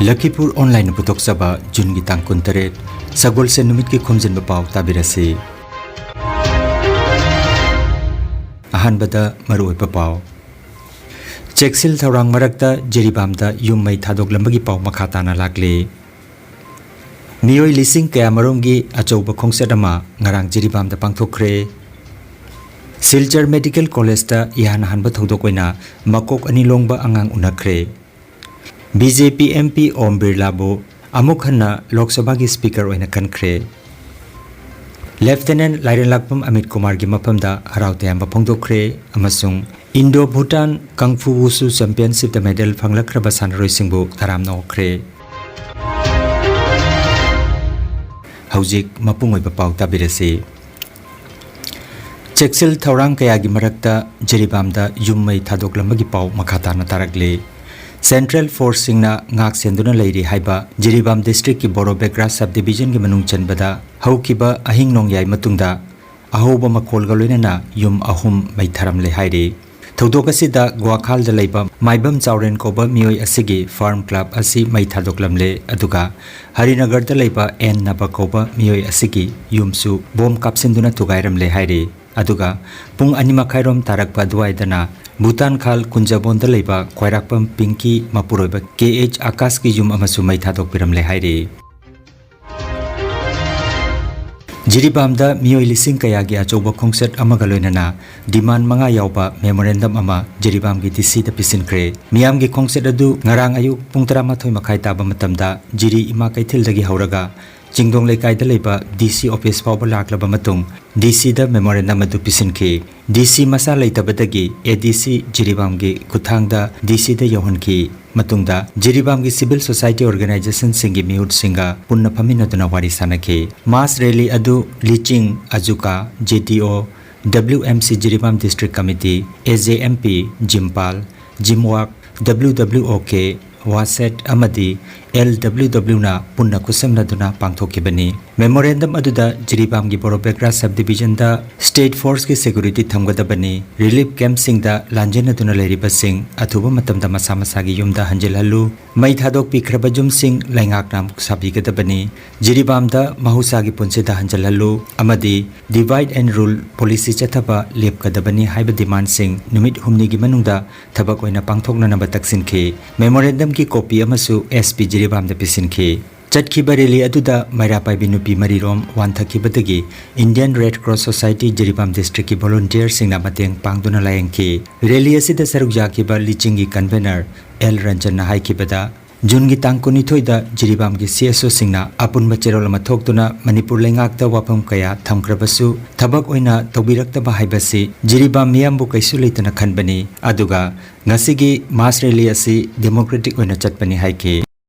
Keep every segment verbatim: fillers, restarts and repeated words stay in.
ꯂꯈꯤꯄꯨꯔ ꯑꯣꯟꯂꯥꯏꯟꯅ ꯄꯨꯊꯣꯛꯆꯕ ꯖꯨꯟꯒꯤ ꯇꯥꯡ ꯀꯨꯟꯇꯔꯦꯠ, ꯁꯒꯣꯜꯁꯦꯟ ꯅꯨꯃꯤꯠꯀꯤ ꯈꯣꯝꯖꯤꯟꯕ ꯄꯥꯎ ꯇꯥꯕꯤꯔꯁꯤ꯫ ꯑꯍꯥꯟꯕꯗ ꯃꯔꯨꯑꯣꯏꯕ ꯄꯥꯎ꯫ ꯆꯦꯛꯁꯤꯜ ꯊꯧꯔꯥꯡ ꯃꯔꯛꯇ ꯖꯤꯔꯤꯕꯥꯝꯗ ꯌꯨꯝ ꯃꯩ ꯊꯥꯗꯣꯛꯂꯝꯕꯒꯤ ꯄꯥꯎ ꯃꯈꯥ ꯇꯥꯅ ꯂꯥꯛꯂꯤ꯫ ꯃꯤꯑꯣꯏ ꯂꯤꯁꯤꯡ ꯀꯌꯥꯃꯔꯨꯝꯒꯤ ꯑꯆꯧꯕ ꯈꯣꯡꯆꯠ ꯑꯃ ꯉꯔꯥꯡ ꯖꯤꯔꯤꯕꯥꯝꯗ ꯄꯥꯡꯊꯣꯛꯈ꯭ꯔꯦ꯫ ꯁꯤꯜꯆꯔ ꯃꯦꯗꯤꯀꯦꯜ ꯀꯣꯂꯦꯖꯇ ꯏꯍꯥꯟ ꯍꯥꯟꯕ ꯊꯧꯗꯣꯛ ꯑꯣꯏꯅ ꯃꯀꯣꯛ ꯑꯅꯤ ꯂꯣꯡꯕ ꯑꯉꯥꯡ ꯎꯅꯈ꯭ꯔꯦ꯫ B J P M P Om ꯕꯤꯔꯂꯥꯕꯨ ꯑꯃꯨꯛ ꯍꯟꯅ ꯂꯣꯛ ꯁꯚꯥꯒꯤ ꯁ꯭ꯄꯤꯀꯔ ꯑꯣꯏꯅ ꯈꯟꯈ꯭ꯔꯦ꯫ ꯂꯦꯐꯇꯤꯅꯦꯟꯠ ꯂꯥꯏꯔꯦꯟꯂꯥꯛꯄꯝ ꯑꯃꯤꯠ ꯀꯨꯃꯥꯔꯒꯤ ꯃꯐꯝꯗ ꯍꯔꯥꯎ ꯇꯌꯥꯝꯕ ꯐꯣꯡꯗꯣꯛꯈ꯭ꯔꯦ ꯑꯃꯁꯨꯡ ꯏꯟꯗꯣ ꯚꯨꯇꯥꯟ ꯀꯪꯐꯨ ꯋꯨꯁꯨ ꯆꯦꯝꯄꯤꯌꯟꯁꯤꯞꯇ ꯃꯦꯗꯜ ꯐꯪꯂꯛꯈ꯭ꯔꯕ ꯁꯥꯟꯅꯔꯣꯏꯁꯤꯡꯕꯨ ꯇꯔꯥꯝꯅ ꯑꯣꯛꯈ꯭ꯔꯦ꯫ ꯍꯧꯖꯤꯛ ꯃꯄꯨꯡ ꯑꯣꯏꯕ ꯄꯥꯎ ꯇꯥꯕꯤꯔꯁꯤ꯫ ꯆꯦꯛꯁꯤꯜ ꯊꯧꯔꯥꯡ ꯀꯌꯥꯒꯤ ꯃꯔꯛꯇ ꯖꯤꯔꯤꯕꯥꯝꯗ ꯌꯨꯝ ꯃꯩ ꯊꯥꯗꯣꯛꯂꯝꯕꯒꯤ ꯄꯥꯎ ꯃꯈꯥ ꯇꯥꯅ ꯇꯥꯔꯛꯂꯤ꯫ ꯁꯦꯟꯇ꯭ꯔꯦꯜ ꯐꯣꯔꯁꯁꯤꯡꯅ ꯉꯥꯛ ꯁꯦꯟꯗꯨꯅ ꯂꯩꯔꯤ ꯍꯥꯏꯕ ꯖꯤꯔꯤꯕꯥꯝ ꯗꯤꯁꯇ꯭ꯔꯤꯛꯀꯤ ꯕꯣꯔꯣ ꯕꯦꯒ꯭ꯔꯥ ꯁꯕ ꯗꯤꯕꯤꯖꯟꯒꯤ ꯃꯅꯨꯡ ꯆꯟꯕꯗ ꯍꯧꯈꯤꯕ ꯑꯍꯤꯡ ꯅꯣꯡꯌꯥꯏ ꯃꯇꯨꯡꯗ ꯑꯍꯧꯕ ꯃꯈꯣꯜꯒ ꯂꯣꯏꯅꯅ ꯌꯨꯝ ꯑꯍꯨꯝ ꯃꯩ ꯊꯥꯔꯝꯂꯦ ꯍꯥꯏꯔꯤ꯫ ꯊꯧꯗꯣꯛ ꯑꯁꯤꯗ ꯒ꯭ꯋꯥꯈꯥꯜꯗ ꯂꯩꯕ ꯃꯥꯏꯕꯝ ꯆꯥꯎꯔꯦꯟ ꯀꯧꯕ ꯃꯤꯑꯣꯏ ꯑꯁꯤꯒꯤ ꯐꯥꯔꯝ ꯀ꯭ꯂꯕ ꯑꯁꯤ ꯃꯩ ꯊꯥꯗꯣꯛꯂꯝꯂꯦ, ꯑꯗꯨꯒ ꯍꯔꯤꯅꯒꯔꯗ ꯂꯩꯕ ꯑꯦꯟ ꯅꯕ ꯀꯧꯕ ꯃꯤꯑꯣꯏ ꯑꯁꯤꯒꯤ ꯌꯨꯝꯁꯨ ꯕꯣꯝ ꯀꯥꯞꯁꯤꯟꯗꯨꯅ ꯊꯨꯒꯥꯏꯔꯝꯂꯦ ꯍꯥꯏꯔꯤ꯫ ꯑꯗꯨꯒ ꯄꯨꯡ ꯑꯅꯤ ꯃꯈꯥꯏꯔꯣꯝ ꯇꯥꯔꯛꯄ ꯑꯗꯨꯋꯥꯏꯗꯅ ꯚꯨꯇꯥꯟ ꯈꯥꯜ ꯀꯨꯟꯖꯕꯣꯟꯗ ꯂꯩꯕ ꯈ꯭ꯋꯥꯏꯔꯥꯛꯄꯝ ꯄꯤꯡꯀꯤ ꯃꯄꯨꯔꯣꯏꯕ ꯀꯦ ꯑꯩꯆ ꯑꯀꯥꯁꯀꯤ ꯌꯨꯝ ꯑꯃꯁꯨ ꯃꯩ ꯊꯥꯗꯣꯛꯄꯤꯔꯝꯂꯦ ꯍꯥꯏꯔꯤ꯫ ꯖꯤꯔꯤꯕꯥꯝꯗ ꯃꯤꯑꯣꯏ ꯂꯤꯁꯤꯡ ꯀꯌꯥꯒꯤ ꯑꯆꯧꯕ ꯈꯣꯡꯆꯠ ꯑꯃꯒ ꯂꯣꯏꯅꯅ ꯗꯤꯃꯥꯟ ꯃꯉꯥ ꯌꯥꯎꯕ ꯃꯦꯃꯣꯔꯦꯟꯗꯝ ꯑꯃ ꯖꯤꯔꯤꯕꯥꯝꯒꯤ ꯗꯤ ꯁꯤꯗ ꯄꯤꯁꯤꯟꯈ꯭ꯔꯦ꯫ ꯃꯤꯌꯥꯝꯒꯤ ꯈꯣꯡꯆꯠ ꯑꯗꯨ ꯉꯔꯥꯡ ꯑꯌꯨꯛ ꯄꯨꯡ ꯇꯔꯥꯃꯥꯊꯣꯏ ꯃꯈꯥꯏ ꯇꯥꯕ ꯃꯇꯝꯗ ꯖꯤꯔꯤ ꯏꯃꯥ ꯀꯩꯊꯦꯜꯗꯒꯤ ꯍꯧꯔꯒ ꯆꯤꯡꯗꯣꯡ ꯂꯩꯀꯥꯏꯗ ꯂꯩꯕ ꯗꯤ ꯁꯤ ꯑꯣꯐꯤꯁ ꯐꯥꯎꯕ ꯂꯥꯛꯂꯕ ꯃꯇꯨꯡ ꯗꯤ ꯁꯤꯗ ꯃꯦꯃꯣꯔꯦꯟꯗꯝ ꯑꯗꯨ ꯄꯤꯁꯤꯟꯈꯤ꯫ ꯗꯤ ꯁꯤ ꯃꯁꯥ ꯂꯩꯇꯕꯗꯒꯤ ꯑꯦ ꯗꯤ ꯁꯤ ꯖꯤꯔꯤꯕꯥꯝꯒꯤ ꯈꯨꯠꯊꯥꯡꯗ ꯗꯤ ꯁꯤꯗ ꯌꯧꯍꯟꯈꯤ꯫ ꯃꯇꯨꯡꯗ ꯖꯤꯔꯤꯕꯥꯝꯒꯤ ꯁꯤꯚꯤꯜ ꯁꯣꯁꯥꯏꯇꯤ ꯑꯣꯔꯒꯅꯥꯏꯖꯦꯁꯟꯁꯤꯡꯒꯤ ꯃꯤꯍꯨꯠꯁꯤꯡꯒ ꯄꯨꯟꯅ ꯐꯝꯃꯤꯟꯅꯗꯨꯅ ꯋꯥꯔꯤ ꯁꯥꯅꯈꯤ꯫ ꯃꯥꯁ ꯔꯦꯂꯤ ꯑꯗꯨ ꯂꯤꯆꯤꯡ, ꯑꯖꯨꯀꯥ, ꯖꯦ ꯗꯤ ꯑꯣ, W M C Jiribam district committee, A J M P, ꯖꯤꯝꯄꯥꯜ, ꯖꯤꯝꯋꯥꯛ, ꯗꯕ꯭ꯂꯤꯎ ꯗꯕ꯭ꯂꯤꯎ ꯑꯣ ꯀꯦ, ꯋꯥꯁꯦꯠ ꯑꯃꯗꯤ ꯑꯦꯜ ꯗꯕ꯭ꯂꯤꯎ ꯗꯕ꯭ꯂꯤꯎꯅ ꯄꯨꯟꯅ ꯈꯨꯠꯁꯝꯅꯗꯨꯅ ꯄꯥꯡꯊꯣꯛꯈꯤꯕꯅꯤ꯫ Memorandum ꯑꯗꯨꯗ ꯖꯤꯔꯤꯕꯥꯝꯒꯤ ꯕꯣꯔꯣꯕꯦꯒ꯭ꯔꯥ sub division ꯗ state force ꯀꯤ security ꯊꯝꯒꯗꯕꯅꯤ, relief camp ꯁꯤꯡꯗ ꯂꯥꯟꯖꯦꯟꯅꯗꯨꯅ ꯂꯩꯔꯤꯕꯁꯤꯡ ꯑꯊꯨꯕ ꯃꯇꯝꯗ ꯃꯁꯥ ꯃꯁꯥꯒꯤ ꯌꯨꯝꯗ ꯍꯟꯖꯤꯜꯍꯜꯂꯨ, ꯃꯩ ꯊꯥꯗꯣꯛꯄꯤꯈ꯭ꯔꯕ ꯌꯨꯝꯁꯤꯡ ꯂꯩꯉꯥꯛꯅ ꯑꯃꯨꯛ ꯁꯥꯕꯤꯒꯗꯕꯅꯤ, ꯖꯤꯔꯤꯕꯥꯝꯗ ꯃꯍꯧꯁꯥꯒꯤ ꯄꯨꯟꯁꯤꯗ ꯍꯟꯖꯤꯜꯍꯜꯂꯨ ꯑꯃꯗꯤ divide and rule policy ꯆꯠꯊꯕ ꯂꯦꯞꯀꯗꯕꯅꯤ ꯍꯥꯏꯕ demand ꯁꯤꯡ ꯅꯨꯃꯤꯠ ꯍꯨꯝꯅꯤꯒꯤ ꯃꯅꯨꯡꯗ ꯊꯕꯛ ꯑꯣꯏꯅ ꯄꯥꯡꯊꯣꯛꯅꯅꯕ ꯇꯛꯁꯤꯟꯈꯤ꯫ Memorandum ꯒꯤ copy ꯑꯃꯁꯨ S P ꯖꯤꯔꯤꯕꯥꯝꯗ ꯄꯤꯁꯤꯟꯈꯤ꯫ ꯆꯠꯈꯤꯕ rally ꯑꯗꯨꯗ ꯃꯩꯔꯥ ꯄꯥꯏꯕꯤ ꯅꯨꯄꯤ ꯃꯔꯤꯔꯣꯝ ꯋꯥꯟꯊꯈꯤꯕꯗꯒꯤ Indian Red Cross Society Jiribam district ꯀꯤ volunteer ꯁꯤꯡꯅ ꯃꯇꯦꯡ ꯄꯥꯡꯗꯨꯅ ꯂꯥꯌꯦꯡꯈꯤ꯫ Rally ꯑꯁꯤꯗ ꯁꯔꯨꯛ ꯌꯥꯈꯤꯕ ꯂꯤꯆꯤꯡꯒꯤ convener ꯑꯦꯜ ꯔꯟꯖꯟꯅ ꯍꯥꯏꯈꯤꯕꯗ, ꯖꯨꯟꯒꯤ ꯇꯥꯡ ꯀꯨꯟꯅꯤꯊꯣꯏꯗ ꯖꯤꯔꯤꯕꯥꯝꯒꯤ C S O ꯁꯤꯡꯅ ꯑꯄꯨꯟꯕ ꯆꯦꯔꯣꯜ ꯑꯃ ꯊꯣꯛꯇꯨꯅ ꯃꯅꯤꯄꯨꯔ ꯂꯩꯉꯥꯛꯇ ꯋꯥꯐꯝ ꯀꯌꯥ ꯊꯝꯈ꯭ꯔꯕꯁꯨ ꯊꯕꯛ ꯑꯣꯏꯅ ꯇꯧꯕꯤꯔꯛꯇꯕ ꯍꯥꯏꯕꯁꯤ ꯖꯤꯔꯤꯕꯥꯝ ꯃꯤꯌꯥꯝꯕꯨ ꯀꯩꯁꯨ ꯂꯩꯇꯅ ꯈꯟꯕꯅꯤ, ꯑꯗꯨꯒ ꯉꯁꯤꯒꯤ mass rally ꯑꯁꯤ democratic ꯑꯣꯏꯅ ꯆꯠꯄꯅꯤ ꯍꯥꯏꯈꯤ꯫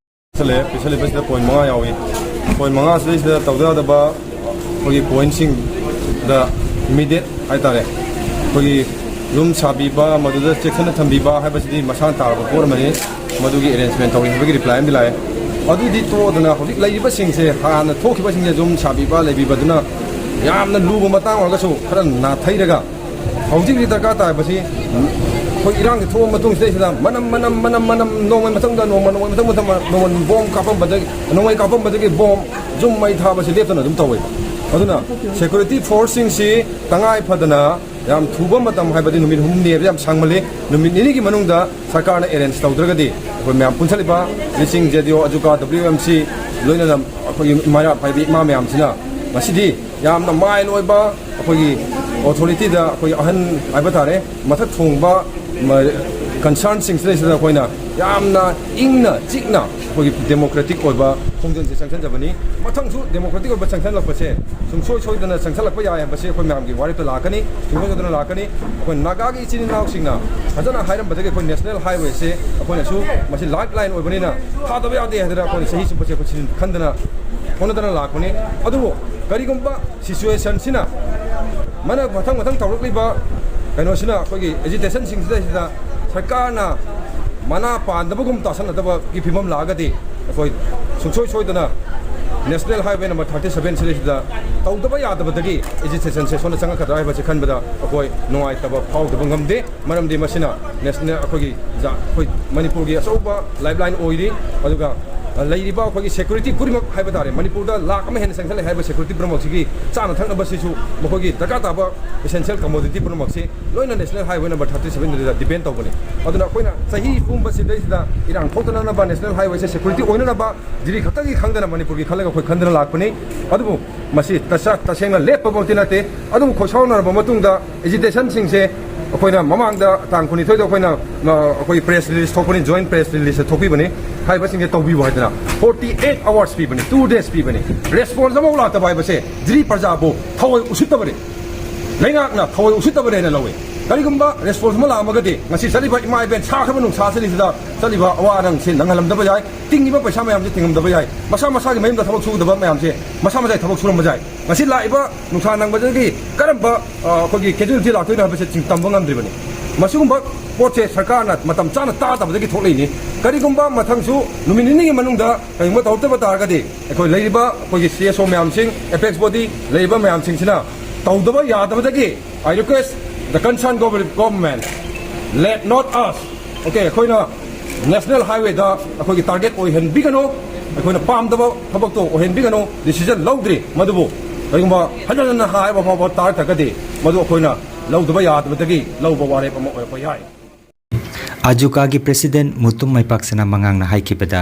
ꯄꯤꯁꯜꯂꯦ꯫ ꯄꯤꯁꯜꯂꯤꯕꯁꯤꯗ point ꯃꯉꯥ ꯌꯥꯎꯏ꯫ Point ꯃꯉꯥ ꯁꯤꯗꯩꯁꯤꯗ ꯇꯧꯗ ꯌꯥꯗꯕ ꯑꯩꯈꯣꯏꯒꯤ point ꯁꯤꯡꯗ immediate ꯍꯥꯏꯇꯥꯔꯦ, ꯑꯩꯈꯣꯏꯒꯤ ꯌꯨꯝ ꯁꯥꯕꯤꯕ, ꯃꯗꯨꯗ ꯆꯦꯛꯁꯤꯟꯅ ꯊꯝꯕꯤꯕ ꯍꯥꯏꯕꯁꯤꯗꯤ ꯃꯁꯥꯅ ꯇꯥꯔꯕ ꯄꯣꯠ ꯑꯃꯅꯤ꯫ ꯃꯗꯨꯒꯤ arrangement ꯇꯧꯔꯤ ꯍꯥꯏꯕꯒꯤ reply ꯑꯃꯗꯤ ꯂꯥꯛꯑꯦ꯫ ꯑꯗꯨꯗꯤ ꯇꯣꯛꯑꯗꯅ ꯍꯧꯖꯤꯛ ꯂꯩꯔꯤꯕꯁꯤꯡꯁꯦ, ꯍꯥꯟꯅ ꯊꯣꯛꯈꯤꯕꯁꯤꯡꯁꯦ ꯌꯨꯝ ꯁꯥꯕꯤꯕ ꯂꯩꯕꯤꯕꯗꯨꯅ ꯌꯥꯝꯅ ꯂꯨꯕ ꯃꯇꯥꯡ ꯑꯣꯏꯔꯒꯁꯨ ꯈꯔ ꯅꯥꯊꯩꯔꯒ, ꯍꯧꯖꯤꯛ ꯍꯧꯖꯤꯛ ꯗꯔꯀꯥꯔ ꯇꯥꯔꯤꯕꯁꯤ ꯑꯩꯈꯣꯏ ꯏꯔꯥꯡꯁꯤ ꯊꯣꯛꯑ ꯃꯇꯨꯡꯁꯤꯗꯩꯁꯤꯗ ꯃꯅꯝ, ꯃꯅꯝ, ꯃꯅꯝ, ꯃꯅꯝ, ꯅꯣꯡꯃꯩ ꯃꯊꯪꯗ ꯅꯣꯡꯃ, ꯅꯣꯡꯃꯩ ꯃꯊꯪ ꯃꯊꯪ ꯅꯣꯡꯃ ꯕꯣꯝ ꯀꯥꯞꯄꯝꯕꯗꯒꯤ, ꯅꯣꯡꯃꯩ ꯀꯥꯞꯄꯝꯕꯗꯒꯤ ꯕꯣꯝ ꯌꯨꯝ ꯃꯩ ꯊꯥꯕꯁꯤ ꯂꯦꯞꯇꯅ ꯑꯗꯨꯝ ꯇꯧꯋꯦꯕ꯫ ꯑꯗꯨꯅ security force ꯁꯤꯡꯁꯤ ꯇꯉꯥꯏ ꯐꯗꯅ ꯌꯥꯝ ꯊꯨꯕ ꯃꯇꯝ, ꯍꯥꯏꯕꯗꯤ ꯅꯨꯃꯤꯠ ꯍꯨꯝꯅꯤ ꯍꯥꯏꯕꯁꯤ ꯌꯥꯝ ꯁꯥꯡꯃꯜꯂꯤ, ꯅꯨꯃꯤꯠ ꯅꯤꯅꯤꯒꯤ ꯃꯅꯨꯡꯗ ꯁꯔꯀꯥꯔꯅ arrange ꯇꯧꯗ꯭ꯔꯒꯗꯤ ꯑꯩꯈꯣꯏ ꯃꯌꯥꯝ ꯄꯨꯟꯁꯤꯜꯂꯤꯕ ꯂꯤꯁꯤꯡ, J D O, AJUCA, W M C, ꯂꯣꯏꯅꯅ ꯑꯩꯈꯣꯏꯒꯤ ꯃꯩꯔꯥ ꯄꯥꯏꯕꯤ ꯏꯃꯥ ꯃꯌꯥꯝꯁꯤꯅ ꯉꯁꯤꯗꯤ ꯌꯥꯝꯅ ꯃꯥꯏꯜ ꯑꯣꯏꯕ, ꯑꯩꯈꯣꯏꯒꯤ authority ꯗ ꯑꯩꯈꯣꯏ ꯑꯍꯟ ꯍꯥꯏꯕ ꯇꯥꯔꯦ, ꯃꯊꯛ ꯊꯣꯡꯕ ꯃ-, concern ꯁꯤꯡꯁꯤꯗꯩꯁꯤꯗ ꯑꯩꯈꯣꯏꯅ ꯌꯥꯝꯅ ꯏꯪꯅ ꯆꯤꯛꯅ ꯑꯩꯈꯣꯏꯒꯤ democratic ꯑꯣꯏꯕ ꯈꯣꯡꯖꯦꯜꯁꯦ ꯆꯪꯁꯤꯟꯖꯕꯅꯤ꯫ ꯃꯊꯪꯁꯨ democratic ꯑꯣꯏꯕ ꯆꯪꯁꯤꯜꯂꯛꯄꯁꯦ ꯁꯨꯡꯁꯣꯏ ꯁꯣꯏꯗꯅ ꯆꯪꯁꯤꯜꯂꯛꯄ ꯌꯥꯏ ꯍꯥꯏꯕꯁꯤ ꯑꯩꯈꯣꯏ ꯃꯌꯥꯝꯒꯤ ꯋꯥꯔꯦꯞꯇ ꯂꯥꯛꯀꯅꯤ, ꯁꯨꯡꯁꯣꯏ ꯁꯣꯏꯗꯅ ꯂꯥꯛꯀꯅꯤ꯫ ꯑꯩꯈꯣꯏ ꯅꯥꯒꯥꯒꯤ ꯏꯆꯤꯟ ꯏꯅꯥꯎꯁꯤꯡꯅ ꯐꯖꯅ ꯍꯥꯏꯔꯝꯕꯗꯒꯤ ꯑꯩꯈꯣꯏ national highway ꯁꯦ ꯑꯩꯈꯣꯏꯅꯁꯨ ꯃꯁꯤ lifeline ꯑꯣꯏꯕꯅꯤꯅ ꯊꯥꯗꯕ ꯌꯥꯗꯦ ꯍꯥꯏꯗꯅ ꯑꯩꯈꯣꯏꯅ ꯆꯍꯤ ꯆꯨꯞꯄꯁꯦ ꯑꯩꯈꯣꯏ ꯁꯤꯟ ꯈꯟꯗꯅ ꯍꯣꯠꯅꯗꯅ ꯂꯥꯛꯄꯅꯤ꯫ ꯑꯗꯨꯕꯨ ꯀꯔꯤꯒꯨꯝꯕ situation ꯁꯤꯅ ꯃꯅ-, ꯃꯊꯪ ꯃꯊꯪ ꯇꯧꯔꯛꯂꯤꯕ ꯀꯩꯅꯣꯁꯤꯅ, ꯑꯩꯈꯣꯏꯒꯤ agitation ꯁꯤꯡꯁꯤꯗꯩꯁꯤꯗ ꯁꯔꯀꯥꯔꯅ ꯃꯅꯥ ꯄꯥꯟꯗꯕꯒꯨꯝ ꯇꯥꯁꯟꯅꯗꯕꯒꯤ ꯐꯤꯕꯝ ꯂꯥꯛꯑꯒꯗꯤ ꯑꯩꯈꯣꯏ ꯁꯨꯡꯁꯣꯏ ꯁꯣꯏꯗꯅ National Highway number thirty seven ꯁꯤꯗꯩꯁꯤꯗ ꯇꯧꯗꯕ ꯌꯥꯗꯕꯗꯒꯤ ꯑꯦꯖꯤꯇꯦꯁꯟꯁꯦ ꯁꯣꯝꯗ ꯆꯪꯉꯛꯀꯗ꯭ꯔꯥ ꯍꯥꯏꯕꯁꯤ ꯈꯟꯕꯗ ꯑꯩꯈꯣꯏ ꯅꯨꯡꯉꯥꯏꯇꯕ ꯐꯥꯎꯗꯕ ꯉꯝꯗꯦ꯫ ꯃꯔꯝꯗꯤ ꯃꯁꯤꯅ ꯅꯦꯁꯅꯦꯜ ꯑꯩꯈꯣꯏꯒꯤ ꯖꯥ-, ꯑꯩꯈꯣꯏ ꯃꯅꯤꯄꯨꯔꯒꯤ ꯑꯆꯧꯕ ꯂꯥꯏꯐ ꯂꯥꯏꯟ ꯑꯣꯏꯔꯤ꯫ ꯑꯗꯨꯒ ꯂꯩꯔꯤꯕ ꯑꯩꯈꯣꯏꯒꯤ ꯁꯦꯀ꯭ꯌꯨꯔꯤꯇꯤ ꯈꯨꯗꯤꯡꯃꯛ ꯍꯥꯏꯕ ꯇꯥꯔꯦ, ꯃꯅꯤꯄꯨꯔꯗ ꯂꯥꯛ ꯑꯃ ꯍꯦꯟꯅ ꯆꯪꯁꯜꯂꯦ ꯍꯥꯏꯕ ꯁꯦꯀ꯭ꯌꯨꯔꯤꯇꯤ ꯄꯨꯝꯅꯃꯛꯁꯤꯒꯤ ꯆꯥꯅ ꯊꯛꯅꯕꯁꯤꯁꯨ ꯃꯈꯣꯏꯒꯤ ꯗꯔꯀꯥꯔ ꯇꯥꯕ essential commodity ꯄꯨꯝꯅꯃꯛꯁꯤ ꯂꯣꯏꯅ National Highway number thirty seven ꯗ depend ꯇꯧꯕꯅꯤ꯫ ꯑꯗꯨꯅ ꯑꯩꯈꯣꯏꯅ ꯆꯍꯤ ꯄꯨꯝꯕꯁꯤꯗꯩꯁꯤꯗ ꯏꯔꯥꯡ ꯊꯣꯛꯇꯅꯅꯕ National Highway ꯁꯦ ꯁꯦꯀ꯭ꯌꯨꯔꯤꯇꯤ ꯑꯣꯏꯅꯅꯕ ꯖꯤꯔꯤ ꯈꯛꯇꯒꯤ ꯈꯪꯗꯅ ꯃꯅꯤꯄꯨꯔꯒꯤ ꯈꯜꯂꯒ ꯑꯩꯈꯣꯏ ꯈꯟꯗꯅ ꯂꯥꯛꯄꯅꯤ꯫ ꯑꯗꯨꯕꯨ ꯃꯁꯤ ꯇꯁ-, ꯇꯁꯦꯡꯅ ꯂꯦꯞꯄꯃꯛꯇꯤ ꯅꯠꯇꯦ꯫ ꯑꯗꯨꯕꯨ ꯈꯣꯏꯁꯥꯎꯅꯔꯕ ꯃꯇꯨꯡꯗ ꯑꯦꯖꯤꯇꯦꯁꯟꯁꯤꯡꯁꯦ ꯑꯩꯈꯣꯏꯅ ꯃꯃꯥꯡꯗ ꯇꯥꯡ ꯀꯨꯟꯅꯤꯊꯣꯏꯗ ꯑꯩꯈꯣꯏꯅ, ꯑ, ꯑꯩꯈꯣꯏ ꯄ꯭ꯔꯦꯁ ꯔꯤꯂꯤꯁ ꯊꯣꯛꯄꯅꯤ, ꯖꯣꯏꯟ ꯄ꯭ꯔꯦꯁ ꯔꯤꯂꯤꯁ ꯊꯣꯛꯄꯤꯕꯅꯤ꯫ ꯍꯥꯏꯔꯤꯕꯁꯤꯡꯁꯦ ꯇꯧꯕꯤꯌꯨ ꯍꯥꯏꯗꯅ forty eight hours ꯄꯤꯕꯅꯤ, two days ꯄꯤꯕꯅꯤ꯫ ꯔꯦꯁꯄꯣꯟꯁ ꯑꯃꯐꯥꯎ ꯂꯥꯛꯇꯕ ꯍꯥꯏꯕꯁꯦ ꯖꯤꯔꯤ ꯄ꯭ꯔꯖꯥꯕꯨ ꯊꯑꯣꯏ ꯎꯁꯤꯠꯇꯕꯅꯤ꯫ ꯂꯩꯉꯥꯛꯅ ꯊꯑꯣꯏ ꯎꯁꯤꯠꯇꯕꯅꯦꯅ ꯂꯧꯏ꯫ ꯀꯔꯤꯒꯨꯝꯕ ꯔꯦꯁꯄꯣꯟꯁ ꯑꯃ ꯂꯥꯛꯑꯝꯃꯒꯗꯤ ꯉꯁꯤ ꯆꯠꯂꯤꯕ ꯏꯃꯥ ꯏꯕꯦꯟ ꯁꯥꯈ꯭ꯔꯕ ꯅꯨꯡꯁꯥ ꯑꯁꯤꯗꯩꯁꯤꯗ ꯆꯠꯂꯤꯕ ꯑꯋꯥ ꯑꯅꯥꯁꯦ ꯅꯪꯍꯜꯂꯝꯗꯕ ꯌꯥꯏ, ꯇꯤꯡꯉꯤꯕ ꯄꯩꯁꯥ ꯃꯌꯥꯝꯁꯦ ꯇꯤꯡꯉꯝꯗꯕ ꯌꯥꯏ, ꯃꯁꯥ ꯃꯁꯥꯒꯤ ꯃꯌꯨꯝꯗ ꯊꯕꯛ ꯁꯨꯒꯗꯕ ꯃꯌꯥꯝꯁꯦ ꯃꯁꯥ ꯃꯁꯥꯒꯤ ꯊꯕꯛ ꯁꯨꯔꯝꯕ ꯌꯥꯏ꯫ ꯉꯁꯤ ꯂꯥꯛꯏꯕ ꯅꯨꯡꯁꯥ ꯅꯪꯕꯗꯒꯤ ꯀꯔꯝꯕ, ꯑ, ꯑꯩꯈꯣꯏꯒꯤ casualty ꯂꯥꯛꯇꯣꯏꯅꯣ ꯍꯥꯏꯕꯁꯦ ꯆꯤꯡ ꯇꯝꯕ ꯉꯝꯗ꯭ꯔꯤꯕꯅꯤ꯫ ꯃꯁꯤꯒꯨꯝꯕ ꯄꯣꯠꯁꯦ ꯁꯔꯀꯥꯔꯅ ꯃꯇꯝ ꯆꯥꯅ ꯇꯥꯗꯕꯗꯒꯤ ꯊꯣꯛꯂꯛꯏꯅꯤ꯫ ꯀꯔꯤꯒꯨꯝꯕ ꯃꯊꯪꯁꯨ ꯅꯨꯃꯤꯠ ꯅꯤꯅꯤꯒꯤ ꯃꯅꯨꯡꯗ ꯀꯔꯤꯒꯨꯝꯕ ꯇꯧꯔꯛꯇꯕ ꯇꯥꯔꯒꯗꯤ ꯑꯩꯈꯣꯏ ꯂꯩꯔꯤꯕ ꯑꯩꯈꯣꯏꯒꯤ ꯁꯤ ꯑꯦꯁ ꯑꯣ ꯃꯌꯥꯝꯁꯤꯡ, ꯑꯦꯄꯦꯛꯁ ꯕꯣꯗꯤ ꯂꯩꯔꯤꯕ ꯃꯌꯥꯝꯁꯤꯡꯁꯤꯅ ꯇꯧꯗꯕ ꯌꯥꯗꯕꯗꯒꯤ I request the concerned government, let not us, okay, ꯑꯩꯈꯣꯏꯅ ꯅꯦꯁꯅꯦꯜ ꯍꯥꯏꯋꯦꯗ ꯑꯩꯈꯣꯏꯒꯤ ꯇꯥꯔꯒꯦꯠ ꯑꯣꯏꯍꯟꯕꯤꯒꯅꯨ꯫ ꯑꯩꯈꯣꯏꯅ ꯄꯥꯝꯗꯕ ꯊꯕꯛꯇꯣ ꯑꯣꯏꯍꯟꯕꯤꯒꯅꯨ꯫ ꯗꯤꯁꯤꯖꯟ ꯂꯧꯗ꯭ꯔꯤ, ꯃꯗꯨꯕꯨ ꯀꯔꯤꯒꯨꯝꯕ ꯍꯟꯖꯟ ꯍꯟꯅ ꯍꯥꯏꯕ ꯐꯥꯎꯕ ꯇꯥꯔꯛꯇ꯭ꯔꯒꯗꯤ ꯃꯗꯨ ꯑꯩꯈꯣꯏꯅ ꯂꯧꯗꯕ ꯌꯥꯗꯕꯗꯒꯤ ꯂꯧꯕ ꯋꯥꯔꯦꯞ ꯑꯃ ꯑꯣꯏꯔꯛꯄ ꯌꯥꯏ꯫ ꯑꯖꯨꯀꯥꯒꯤ ꯄ꯭ꯔꯦꯁꯤꯗꯦꯟꯠ ꯃꯨꯇꯨꯝ ꯃꯥꯏꯄꯥꯛꯁꯅꯥ ꯃꯉꯥꯡꯅ ꯍꯥꯏꯈꯤꯕꯗ,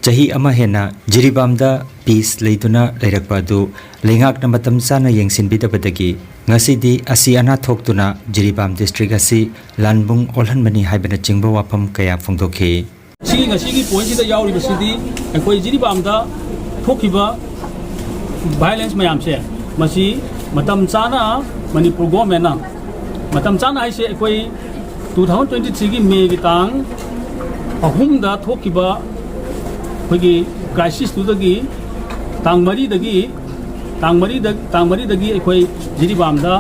ꯆꯍꯤ ꯑꯃ ꯍꯦꯟꯅ ꯖꯤꯔꯤꯕꯥꯝꯗ ꯄꯤꯁ ꯂꯩꯗꯨꯅ ꯂꯩꯔꯛꯄ ꯑꯗꯨ ꯂꯩꯉꯥꯛꯅ ꯃꯇꯝ ꯆꯥꯅ ꯌꯦꯡꯁꯤꯟꯕꯤꯗꯕꯗꯒꯤ ꯉꯁꯤꯗꯤ ꯑꯁꯤ ꯑꯅꯥ ꯊꯣꯛꯇꯨꯅ ꯖꯤꯔꯤꯕꯥꯝ ꯗꯤꯁꯇ꯭ꯔꯤꯛ ꯑꯁꯤ ꯂꯥꯟꯕꯨꯡ ꯑꯣꯜꯍꯟꯕꯅꯤ ꯍꯥꯏꯕꯅꯆꯤꯡꯕ ꯋꯥꯐꯝ ꯀꯌꯥ ꯐꯣꯡꯗꯣꯛꯈꯤ꯫ ꯁꯤꯒꯤ ꯉꯁꯤꯒꯤ ꯄꯣꯏꯟꯠꯁꯤꯗ ꯌꯥꯎꯔꯤꯕꯁꯤꯗꯤ ꯑꯩꯈꯣꯏ ꯖꯤꯔꯤꯕꯥꯝꯗ ꯊꯣꯛꯈꯤꯕ ꯚꯥꯏꯑꯣꯂꯦꯟꯁ ꯃꯌꯥꯝꯁꯦ, ꯃꯁꯤ ꯃꯇꯝ ꯆꯥꯅ ꯃꯅꯤꯄꯨꯔ ꯒꯣꯔꯃꯦꯟꯅ, ꯃꯇꯝ ꯆꯥꯅ ꯍꯥꯏꯁꯦ ꯑꯩꯈꯣꯏ two thousand twenty threeꯒꯤ ꯃꯦꯒꯤ ꯇꯥꯡ ꯑꯍꯨꯝꯗ ꯊꯣꯛꯈꯤꯕ ꯑꯩꯈꯣꯏꯒꯤ ꯀ꯭ꯔꯥꯏꯁꯤꯁꯇꯨꯗꯒꯤ ꯇꯥꯡ ꯃꯔꯤꯗꯒꯤ, ꯇꯥꯡ ꯃꯔꯤꯗ, ꯇꯥꯡ ꯃꯔꯤꯗꯒꯤ ꯑꯩꯈꯣꯏ ꯖꯤꯔꯤꯕꯥꯝꯗ,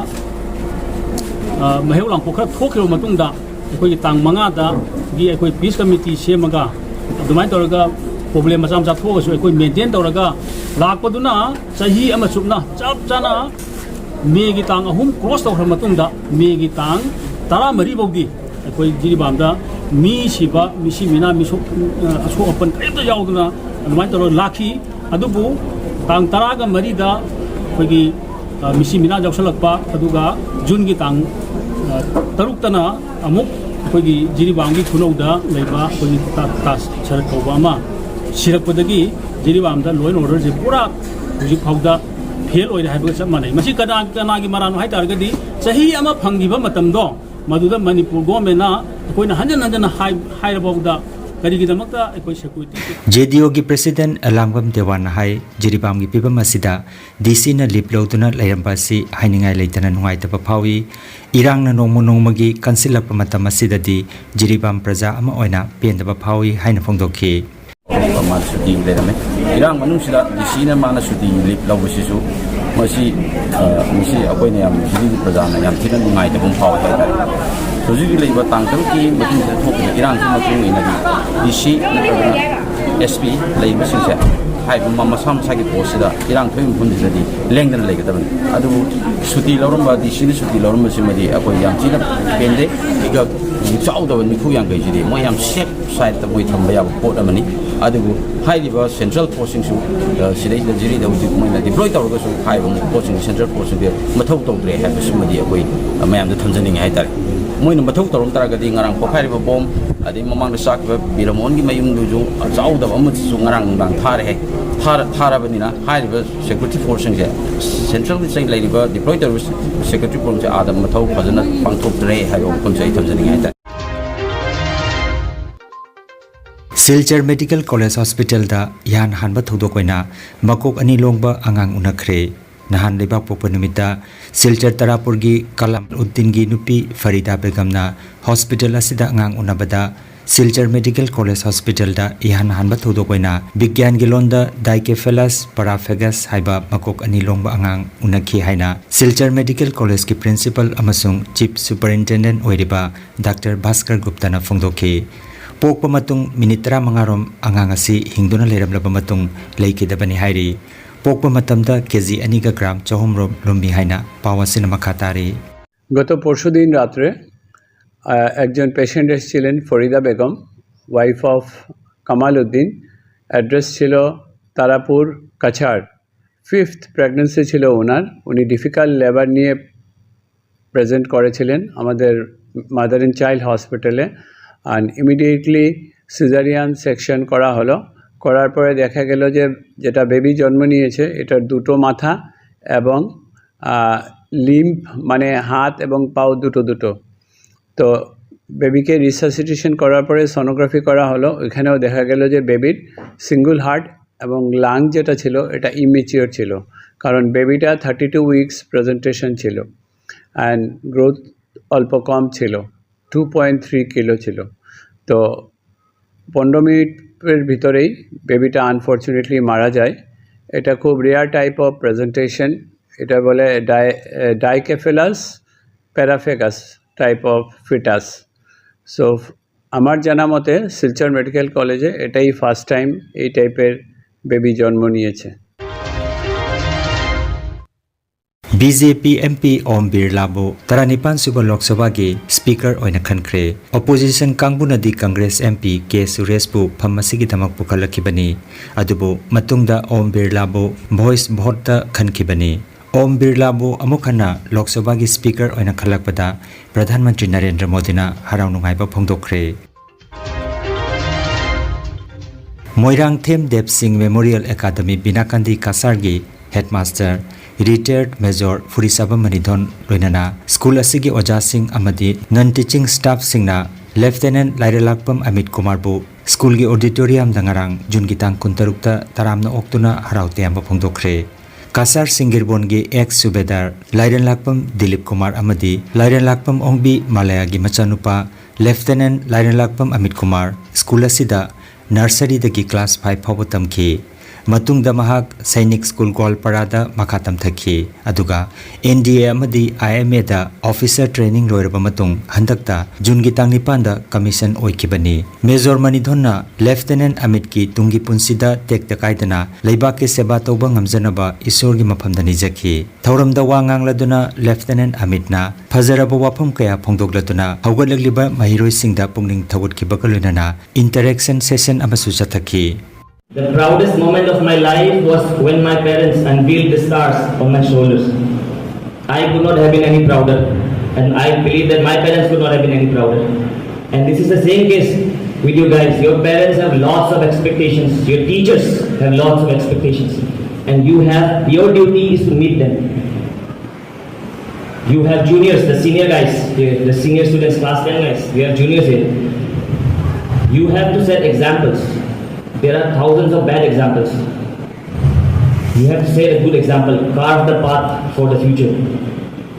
ꯑ, ꯃꯩꯍꯧ ꯂꯥꯡꯄꯣꯛ ꯈꯔ ꯊꯣꯛꯈꯤꯕ ꯃꯇꯨꯡꯗ, ꯑꯩꯈꯣꯏꯒꯤ ꯇꯥꯡ ꯃꯉꯥꯗꯒꯤ ꯑꯩꯈꯣꯏ ꯄꯤꯁ ꯀꯃꯤꯇꯤ ꯁꯦꯝꯃꯒ ꯑꯗꯨꯃꯥꯏꯅ ꯇꯧꯔꯒ ꯄ꯭ꯔꯣꯕ꯭ꯂꯦꯝ ꯃꯆꯥ ꯃꯆꯥ ꯊꯣꯛꯑꯒꯁꯨ ꯑꯩꯈꯣꯏ ꯃꯦꯟꯇꯦꯟ ꯇꯧꯔꯒ ꯂꯥꯛꯄꯗꯨꯅ ꯆꯍꯤ ꯑꯃ ꯆꯨꯞꯅ ꯆꯞ ꯆꯥꯅ ꯃꯦꯒꯤ ꯇꯥꯡ ꯑꯍꯨꯝ ꯀ꯭ꯔꯣꯁ ꯇꯧꯈ꯭ꯔ ꯃꯇꯨꯡꯗ ꯃꯦꯒꯤ ꯇꯥꯡ ꯇꯔꯥꯃꯔꯤ ꯐꯥꯎꯗꯤ ꯑꯩꯈꯣꯏ ꯖꯤꯔꯤꯕꯥꯝꯗ ꯃꯤ ꯁꯤꯕ, ꯃꯤꯁꯤ ꯃꯤꯅꯥ, ꯃꯤꯁꯣꯛ, ꯑꯁꯣꯛ ꯑꯄꯟ ꯀꯔꯤꯝꯇ ꯌꯥꯎꯗꯅ ꯑꯗꯨꯃꯥꯏꯅ ꯇꯧꯔꯒ ꯂꯥꯛꯈꯤ꯫ ꯑꯗꯨꯕꯨ ꯇꯥꯡ ꯇꯔꯥꯒ ꯃꯔꯤꯗ ꯑꯩꯈꯣꯏꯒꯤ, ꯑ, ꯃꯤꯁꯤ ꯃꯤꯅꯥ ꯌꯥꯎꯁꯜꯂꯛꯄ, ꯑꯗꯨꯒ ꯖꯨꯟꯒꯤ ꯇꯥꯡ, ꯑ, ꯇꯔꯨꯛꯇꯅ ꯑꯃꯨꯛ ꯑꯩꯈꯣꯏꯒꯤ ꯖꯤꯔꯤꯕꯥꯝꯒꯤ ꯈꯨꯅꯧꯗ ꯂꯩꯕ ꯑꯩꯈꯣꯏꯒꯤ ꯇꯥ-, ꯇꯥꯖ ꯁꯔꯠ ꯀꯧꯕ ꯑꯃ ꯁꯤꯔꯛꯄꯗꯒꯤ ꯖꯤꯔꯤꯕꯥꯝꯗ law and order ꯁꯦ ꯄꯨꯔꯥ ꯍꯧꯖꯤꯛ ꯐꯥꯎꯗ ꯐꯦꯜ ꯑꯣꯏꯔꯦ ꯍꯥꯏꯕꯒ ꯆꯞ ꯃꯥꯟꯅꯩ꯫ ꯃꯁꯤ ꯀꯅꯥ, ꯀꯅꯥꯒꯤ ꯃꯔꯥꯜꯅꯣ ꯍꯥꯏ ꯇꯥꯔꯒꯗꯤ, ꯆꯍꯤ ꯑꯃ ꯐꯪꯈꯤꯕ ꯃꯇꯝꯗꯣ, ꯃꯗꯨꯗ ꯃꯅꯤꯄꯨꯔ ꯒꯣꯔꯃꯦꯟꯅ ꯑꯩꯈꯣꯏꯅ ꯍꯟꯖꯟ ꯍꯟꯖꯟꯅ ꯍꯥꯏ-, ꯍꯥꯏꯔꯐꯥꯎꯗ ꯀꯔꯤꯒꯤꯗꯃꯛꯇ ꯑꯩꯈꯣꯏ ꯁꯦꯀ꯭ꯌꯨꯔꯤꯇꯤ ꯖꯦ ꯗꯤ ꯑꯣꯒꯤ ꯄ꯭ꯔꯦꯁꯤꯗꯦꯟꯠ ꯑꯦꯂꯥꯡꯕꯝ ꯗꯦꯋꯥꯟꯅ ꯍꯥꯏ, ꯖꯤꯔꯤꯕꯥꯝꯒꯤ ꯐꯤꯕꯝ ꯑꯁꯤꯗ ꯗꯤ ꯁꯤꯅ ꯂꯤꯞ ꯂꯧꯗꯨꯅ ꯂꯩꯔꯝꯕ ꯑꯁꯤ ꯍꯥꯏꯅꯤꯡꯉꯥꯏ ꯂꯩꯇꯅ ꯅꯨꯡꯉꯥꯏꯇꯕ ꯐꯥꯎꯏ꯫ ꯏꯔꯥꯡꯅ ꯅꯣꯡꯃ ꯅꯣꯡꯃꯒꯤ ꯀꯟꯁꯤꯜꯂꯛꯄ ꯃꯇꯝ ꯑꯁꯤꯗꯗꯤ ꯖꯤꯔꯤꯕꯥꯝ ꯄ꯭ꯔꯖꯥ ꯑꯃ ꯑꯣꯏꯅ ꯄꯦꯟꯗꯕ ꯐꯥꯎꯏ ꯍꯥꯏꯅ ꯐꯣꯡꯗꯣꯛꯈꯤ꯫ ꯃꯥꯅ ꯁꯨꯇꯤ ꯂꯩꯔꯝꯃꯦ꯫ ꯏꯔꯥꯡ ꯃꯅꯨꯡꯁꯤꯗ ꯗꯤ ꯁꯤꯅ ꯃꯥꯅ ꯁꯨꯇꯤ ꯂꯤꯞ ꯂꯧꯕꯁꯤꯁꯨ ꯃꯁꯤ, ꯑ, ꯃꯁꯤ ꯑꯩꯈꯣꯏꯅ ꯌꯥꯝ, ꯖꯤꯔꯤꯒꯤ ꯄ꯭ꯔꯖꯥꯅ ꯌꯥꯝ ꯊꯤꯅ ꯅꯨꯡꯉꯥꯏꯇꯕ ꯑꯃ ꯐꯥꯎꯏ ꯍꯥꯏꯇꯥꯔꯦ꯫ ꯍꯧꯖꯤꯛ ꯍꯧꯖꯤꯛ ꯂꯩꯔꯤꯕ ꯇꯥꯡ ꯇꯔꯨꯛꯀꯤ ꯃꯇꯨꯡꯁꯤꯗ ꯊꯣꯛꯈꯤꯕ ꯏꯔꯥꯡꯁꯤ ꯃꯇꯨꯡ ꯏꯟꯅꯗꯤ ꯗꯤ ꯁꯤ ꯅꯠꯇ꯭ꯔꯒꯅ ꯑꯦꯁ ꯄꯤ ꯂꯩꯔꯤꯕꯁꯤꯡꯁꯦ ꯍꯥꯏꯔꯤꯕ ꯃ-, ꯃꯁꯥ ꯃꯁꯥꯒꯤ ꯄꯣꯁꯁꯤꯗ ꯏꯔꯥꯡ ꯊꯣꯛꯏꯕ ꯃꯐꯝꯁꯤꯗꯗꯤ ꯂꯦꯡꯗꯅ ꯂꯩꯒꯗꯕꯅꯤ꯫ ꯑꯗꯨꯕꯨ ꯁꯨꯇꯤ ꯂꯧꯔꯝꯕ, ꯗꯤ ꯁꯤꯅ ꯁꯨꯇꯤ ꯂꯧꯔꯝꯕꯁꯤꯃꯗꯤ ꯑꯩꯈꯣꯏ ꯌꯥꯝ ꯊꯤꯅ ꯄꯦꯟꯗꯦ꯫ ꯄꯤꯛꯑꯞ ꯆꯥꯎꯗꯕ ꯅꯤꯐꯨ ꯌꯥꯡꯈꯩꯁꯤꯗꯤ ꯃꯣꯏ ꯌꯥꯝ ꯁꯦꯐ ꯁꯥꯏꯠꯇ ꯃꯣꯏ ꯊꯝꯕ ꯌꯥꯕ ꯄꯣꯠ ꯑꯃꯅꯤ꯫ ꯑꯗꯨꯕꯨ ꯍꯥꯏꯔꯤꯕ ꯁꯦꯟꯇ꯭ꯔꯦꯜ ꯐꯣꯔꯁꯁꯤꯡꯁꯨ, ꯑ, ꯁꯤꯗꯩꯁꯤꯗ ꯖꯤꯔꯤꯗ ꯍꯧꯖꯤꯛ ꯃꯣꯏꯅ ꯗꯤꯄ꯭ꯂꯣꯏ ꯇꯧꯔꯒꯁꯨ ꯍꯥꯏꯔꯤꯕ ꯄꯣꯠꯁꯤꯡ, ꯁꯦꯟꯇ꯭ꯔꯦꯜ ꯐꯣꯔꯁꯁꯤꯡꯁꯦ ꯃꯊꯧ ꯇꯧꯗ꯭ꯔꯦ ꯍꯥꯏꯕꯁꯤꯃꯗꯤ ꯑꯩꯈꯣꯏ, ꯑ, ꯃꯌꯥꯝꯗ ꯊꯝꯖꯅꯤꯡꯉꯤ ꯍꯥꯏꯇꯥꯔꯦ꯫ ꯃꯣꯏꯅ ꯃꯊꯧ ꯇꯧꯔꯝ ꯇꯥꯔꯒꯗꯤ ꯉꯔꯥꯡ ꯄꯣꯈꯥꯏꯔꯤꯕ ꯕꯣꯝ, ꯑꯗꯩ ꯃꯃꯥꯡꯗ ꯆꯥꯈꯤꯕ ꯕꯤꯔꯃꯣꯍꯟꯒꯤ ꯃꯌꯨꯝꯗꯨꯁꯨ ꯑꯆꯧꯗꯕ ꯑꯃꯁꯨ ꯉꯔꯥꯡ ꯅꯨꯡꯗꯥꯡ ꯊꯥꯔꯦ꯫ ꯊꯥꯔ-, ꯊꯥꯔꯕꯅꯤꯅ ꯍꯥꯏꯔꯤꯕ ꯁꯦꯀ꯭ꯌꯨꯔꯤꯇꯤ ꯐꯣꯔꯁꯁꯤꯡꯁꯦ ꯁꯦꯟꯇ꯭ꯔꯦꯜꯒꯤ ꯆꯩ ꯂꯩꯔꯤꯕ ꯗꯤꯄ꯭ꯂꯣꯏ ꯇꯧꯔꯤꯕ ꯁꯦꯀ꯭ꯌꯨꯔꯤꯇꯤ ꯐꯣꯔꯁꯁꯦ ꯑꯥꯗ ꯃꯊꯧ ꯐꯖꯅ ꯄꯥꯡꯊꯣꯛꯇ꯭ꯔꯦ ꯍꯥꯏꯕ ꯋꯥꯐꯝꯁꯦ ꯑꯩ ꯊꯝꯖꯅꯤꯡꯉꯤ ꯍꯥꯏꯇꯥꯔꯦ꯫ ꯁꯤꯜꯆꯔ ꯃꯦꯗꯤꯀꯦꯜ ꯀꯣꯂꯦꯖ ꯍꯣꯁꯄꯤꯇꯥꯜꯗ ꯏꯍꯥꯟ ꯍꯥꯟꯕ ꯊꯧꯗꯣꯛ ꯑꯣꯏꯅ ꯃꯀꯣꯛ ꯑꯅꯤ ꯂꯣꯡꯕ ꯑꯉꯥꯡ ꯎꯅꯈ꯭ꯔꯦ꯫ ꯅꯍꯥꯟ ꯂꯩꯕꯥꯛꯄꯣꯛꯄ ꯅꯨꯃꯤꯠꯇ ꯁꯤꯜꯆꯔ ꯇꯔꯥꯄꯨꯔꯒꯤ ꯀꯂꯥꯝ ꯎꯗꯤꯟꯒꯤ ꯅꯨꯄꯤ ꯐꯔꯤꯗꯥ ꯕꯦꯒꯝꯅ ꯍꯣꯁꯄꯤꯇꯥꯜ ꯑꯁꯤꯗ ꯑꯉꯥꯡ ꯎꯅꯕꯗ ꯁꯤꯜꯆꯔ ꯃꯦꯗꯤꯀꯦꯜ ꯀꯣꯂꯦꯖ ꯍꯣꯁꯄꯤꯇꯥꯜꯗ ꯏꯍꯥꯟ ꯍꯥꯟꯕ ꯊꯧꯗꯣꯛ ꯑꯣꯏꯅ ꯕꯤꯒ꯭ꯌꯥꯟꯒꯤ ꯂꯣꯟꯗ Dicephalus paraphagus ꯍꯥꯏꯕ ꯃꯀꯣꯛ ꯑꯅꯤ ꯂꯣꯡꯕ ꯑꯉꯥꯡ ꯎꯅꯈꯤ ꯍꯥꯏꯅ ꯁꯤꯜꯆꯔ ꯃꯦꯗꯤꯀꯦꯜ ꯀꯣꯂꯦꯖꯀꯤ ꯄ꯭ꯔꯤꯟꯁꯤꯄꯥꯜ ꯑꯃꯁꯨꯡ ꯆꯤꯐ ꯁꯨꯄꯔꯤꯟꯇꯦꯟꯗꯦꯟꯠ ꯑꯣꯏꯔꯤꯕ ꯗꯥꯛꯇꯔ ꯚꯥꯁꯀꯔ ꯒꯨꯞꯇꯅ ꯐꯣꯡꯗꯣꯛꯈꯤ꯫ ꯄꯣꯛꯄ ꯃꯇꯨꯡ ꯃꯤꯅꯤꯠ ꯇꯔꯥꯃꯉꯥ ꯔꯣꯝ ꯑꯉꯥꯡ ꯑꯁꯤ ꯍꯤꯡꯗꯨꯅ ꯂꯩꯔꯝꯂꯕ ꯃꯇꯨꯡ ꯂꯩꯈꯤꯗꯕꯅꯤ ꯍꯥꯏꯔꯤ꯫ ꯄꯣꯛꯄ ꯃꯇꯝꯗ ꯀꯦ ꯖꯤ ꯑꯅꯤꯒ ꯒ꯭ꯔꯥꯝ ꯆꯍꯨꯝ ꯔꯣꯝ ꯂꯨꯝꯃꯤ ꯍꯥꯏꯅ ꯄꯥꯎ ꯑꯁꯤꯅ ꯃꯈꯥ ꯇꯥꯔꯤ꯫ গত পরশুদিন রাত্রে আহ, একজন পেশেন্ট এসেছিলেন, Farida Begum, wife of Kamal Uddin. Address ছিল তারাপুর, কাছাড়। ফিফথ প্রেগনেন্সি ছিল ওনার। উনি ডিফিকাল্ট লেবার নিয়ে প্রেজেন্ট করেছিলেন আমাদের মাদার অ্যান্ড চাইল্ড হসপিটালে। অ্যান্ড ইমিডিয়েটলি সিজারিয়ান সেকশন করা হলো। করার পরে দেখা গেল যে যেটা বেবি জন্ম নিয়েছে, এটার দুটো মাথা এবং লিম্ব, মানে হাত এবং পাও দুটো দুটো। তো বেবিকে রিসাসিটেশন করার পরে সোনোগ্রাফি করা হলো। এখানেও দেখা গেল যে বেবির সিঙ্গল হার্ট এবং লাং যেটা ছিল, এটা ইমেচিওর ছিল, কারণ বেবিটা থার্টি টু উইকস প্রেজেন্টেশন ছিল অ্যান্ড গ্রোথ অল্প কম ছিল, টু পয়েন্ট থ্রি কিলো ছিল। তো পনেরো মিনিটের ভিতরেই বেবিটা আনফর্চুনেটলি মারা যায়। এটা খুব রেয়ার টাইপ অফ প্রেজেন্টেশন। এটা বলে die ডাইকেফেলাস প্যারাফেগাস type of foetus. So আমার জানা মতে শিলচর মেডিকেল কলেজে এটাই ফার্স্ট টাইম এই টাইপের বেবি জন্ম নিয়েছে। B J P M P Om ꯕꯤꯔꯂꯥꯕꯨ ꯇꯔꯥꯅꯤꯄꯥꯟ ꯁꯨꯕ ꯂꯣꯛ ꯁꯚꯥꯒꯤ ꯁ꯭ꯄꯤꯀꯔ ꯑꯣꯏꯅ ꯈꯟꯈ꯭ꯔꯦ꯫ ꯑꯣꯄꯣꯖꯤꯁꯟ ꯀꯥꯡꯕꯨꯅꯗꯤ ꯀꯪꯒ꯭ꯔꯦꯁ ꯑꯦꯝ ꯄꯤ ꯀꯦ ꯁꯨꯔꯦꯁꯄꯨ ꯐꯝ ꯑꯁꯤꯒꯤꯗꯃꯛ ꯄꯨꯈꯠꯂꯛꯈꯤꯕꯅꯤ꯫ ꯑꯗꯨꯕꯨ ꯃꯇꯨꯡꯗ ꯑꯣꯝ ꯕꯤꯔꯂꯥꯕꯨ ꯚꯣꯏꯁ ꯚꯣꯠꯇ ꯈꯟꯈꯤꯕꯅꯤ꯫ ꯑꯣꯝ ꯕꯤꯔꯂꯥꯕꯨ ꯑꯃꯨꯛ ꯍꯟꯅ ꯂꯣꯛ ꯁꯚꯥꯒꯤ ꯁ꯭ꯄꯤꯀꯔ ꯑꯣꯏꯅ ꯈꯜꯂꯛꯄꯗ ꯄ꯭ꯔꯙꯥꯟ ꯃꯟꯇ꯭ꯔꯤ ꯅꯔꯦꯟꯗ꯭ꯔ ꯃꯣꯗꯤꯅ ꯍꯔꯥꯎ ꯅꯨꯡꯉꯥꯏꯕ ꯐꯣꯡꯗꯣꯛꯈ꯭ꯔꯦ꯫ ꯃꯣꯏꯔꯥꯡꯊꯦꯝ ꯗꯦꯕ ꯁꯤꯡ ꯃꯦꯃꯣꯔꯤꯌꯦꯜ ꯑꯦꯀꯥꯗꯃꯤ ꯕꯤꯅꯥꯀꯥꯟꯗꯤ ꯀꯥꯁꯥꯔꯒꯤ ꯍꯦꯗꯃꯥꯁꯇꯔ ꯔꯤꯇꯥꯌꯔꯗ ꯃꯦꯖꯣꯔ ꯐꯨꯔꯤꯁꯥꯕꯝ ꯃꯅꯤꯊꯣꯟ ꯂꯣꯏꯅꯅ ꯁ꯭ꯀꯨꯜ ꯑꯁꯤꯒꯤ ꯑꯣꯖꯥꯁꯤꯡ ꯑꯃꯗꯤ ꯅꯟ ꯇꯤꯆꯤꯡ ꯁ꯭ꯇꯥꯐꯁꯤꯡꯅ ꯂꯦꯐꯇꯦꯅꯦꯟꯠ ꯂꯥꯏꯔꯦꯟꯂꯥꯛꯄꯝ ꯑꯃꯤꯠ ꯀꯨꯃꯥꯔꯕꯨ ꯁ꯭ꯀꯨꯜꯒꯤ ꯑꯣꯗꯤꯇꯣꯔꯤꯌꯝꯗ ꯉꯔꯥꯡ ꯖꯨꯟꯒꯤ ꯇꯥꯡ ꯀꯨꯟꯇꯔꯨꯛꯇ ꯇꯔꯥꯝꯅ ꯑꯣꯛꯇꯨꯅ ꯍꯔꯥꯎ ꯇꯌꯥꯝꯕ ꯐꯣꯡꯗꯣꯛꯈ꯭ꯔꯦ꯫ ꯀꯥꯁꯥꯔ ꯁꯤꯡꯒꯤꯔꯕꯣꯟꯒꯤ ꯑꯦꯛꯁ ꯁꯨꯕꯦꯗꯥꯔ ꯂꯥꯏꯔꯦꯟꯂꯥꯛꯄꯝ ꯗꯤꯂꯤꯞ ꯀꯨꯃꯥꯔ ꯑꯃꯗꯤ ꯂꯥꯏꯔꯦꯟꯂꯥꯛꯄꯝ ꯑꯣꯡꯕꯤ ꯃꯥꯂꯌꯥꯒꯤ ꯃꯆꯥꯅꯨꯄꯥ ꯂꯦꯐꯇꯦꯅꯦꯟꯠ ꯂꯥꯏꯔꯦꯟꯂꯥꯛꯄꯝ ꯑꯃꯤꯠ ꯀꯨꯃꯥꯔ ꯁ꯭ꯀꯨꯜ ꯑꯁꯤꯗ ꯅꯔꯁꯔꯤꯗꯒꯤ ꯀ꯭ꯂꯥꯁ ꯐꯥꯏꯚ ꯐꯥꯎꯕ ꯇꯝꯈꯤ꯫ ꯃꯇꯨꯡꯗ ꯃꯍꯥꯛ ꯁꯩꯅꯤꯛ ꯁ꯭ꯀꯨꯜ ꯒꯣꯜꯄꯥꯔꯥꯗ ꯃꯈꯥ ꯇꯝꯊꯈꯤ, ꯑꯗꯨꯒ ꯑꯦꯟ ꯗꯤ ꯑꯦ ꯑꯃꯗꯤ ꯑꯥꯏ ꯑꯦꯝ ꯑꯦꯗ ꯑꯣꯐꯤꯁꯔ ꯇ꯭ꯔꯦꯅꯤꯡ ꯂꯣꯏꯔꯕ ꯃꯇꯨꯡ ꯍꯟꯗꯛꯇ ꯖꯨꯟꯒꯤ ꯇꯥꯡ ꯅꯤꯄꯥꯟꯗ ꯀꯃꯤꯁꯟ ꯑꯣꯏꯈꯤꯕꯅꯤ꯫ ꯃꯦꯖꯣꯔ ꯃꯅꯤꯙꯣꯟꯅ ꯂꯦꯐꯇꯦꯅꯦꯟ ꯑꯃꯤꯠꯀꯤ ꯇꯨꯡꯒꯤ ꯄꯨꯟꯁꯤꯗ ꯇꯦꯛꯇ ꯀꯥꯏꯗꯅ ꯂꯩꯕꯥꯛꯀꯤ ꯁꯦꯕꯥ ꯇꯧꯕ ꯉꯝꯖꯅꯕ ꯏꯁꯣꯔꯒꯤ ꯃꯐꯝꯗ ꯅꯤꯖꯈꯤ꯫ ꯊꯧꯔꯝꯗ ꯋꯥ ꯉꯥꯡꯂꯗꯨꯅ ꯂꯦꯐꯇꯦꯅꯦꯟ ꯑꯃꯤꯠꯅ ꯐꯖꯔꯕ ꯋꯥꯐꯝ ꯀꯌꯥ ꯐꯣꯡꯗꯣꯛꯂꯗꯨꯅ ꯍꯧꯒꯠꯂꯛꯂꯤꯕ ꯃꯍꯩꯔꯣꯏꯁꯤꯡꯗ ꯄꯨꯛꯅꯤꯡ ꯊꯧꯒꯠꯈꯤꯕꯒ ꯂꯣꯏꯅꯅ interaction session ꯑꯃꯁꯨ ꯆꯠꯊꯈꯤ꯫ The proudest moment of my life was when my parents unveiled the stars on my shoulders. I could not have been any prouder, and I believe that my parents could not have been any prouder. And this is the same case with you guys. Your parents have lots of expectations, your teachers have lots of expectations, and you have, your duty is to meet them. You have juniors, the senior guys here, the senior students, class ten guys, we have juniors here. You have to set examples. There are thousands of bad examples. You have to set a good example, carve the path for the future.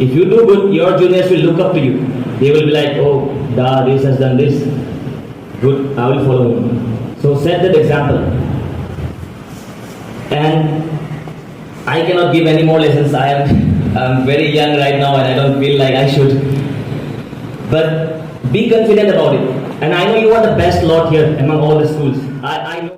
If you do good, your juniors will look up to you. They will be like, "Oh, Da, this has done this. Good, I will follow him." So set that example. And I cannot give any more lessons. I am I'm very young right now and I don't feel like I should. But be confident about it. And I know you are the best lot here among all the schools. I, I know.